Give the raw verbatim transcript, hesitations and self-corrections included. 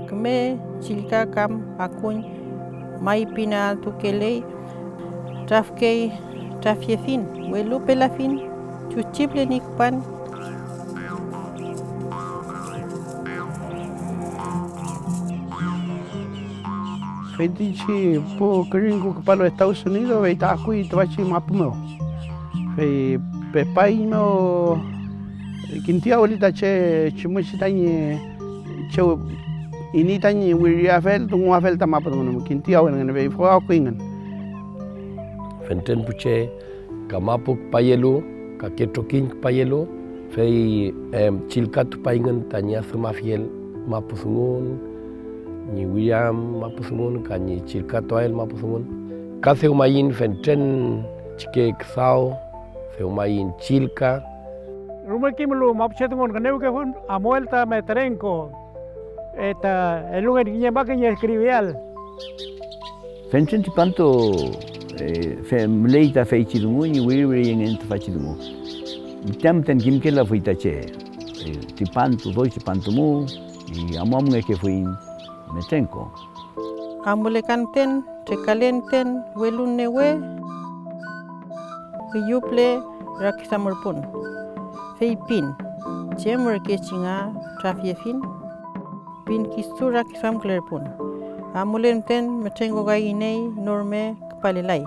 Küme chillka kam akuñ may pinaeltukeley, trafkey trafyefin, welu pelafiñ chuchi püle ñi küpan. Feytichi pu küringku küpalu Estados Unidos, fey ta akuy tüfachi mapu mew. Fey pepay mew, kinti aweli ta che chumngechi tañi chew ini tañi wiriafel, dunguafel ta mapu dungu mew, kinti awelngen, fey fewakuyngün. Fentren pu che kamapu küpayelu, kake trokiñ küpayelu, fey, em, chillkatupayngün tañi adümafiel mapu dungun, ñi wiram mapu dungun ka ñi chillkatuael mapu dungun. Ka dewmayiñ fentren chike küdaw, dewmayiñ chillka. Rume kimlu mapuche dungun ngünewkefun amuel ta Metrenko, e, ta elungen kiñe makiñe escribial. Fentren tripantu, eh, fe-, müley ta feychi dungu ñi wiriwiriyengen tüfachi dungu. Müten müten kimkelafuy ta che, eh, tripantu, doy tripantu mu, y amuamngekefuiñ Metrenko. Amulekan müten, trekalen müten, welu newe üyu püle rakiduamürpun, fey pin: "¿Chem ürkechi nga trafyefiñ?" pin kisu rakiduamkülerpun. Amulen müten mütrengokay, iney no rume küpalelay.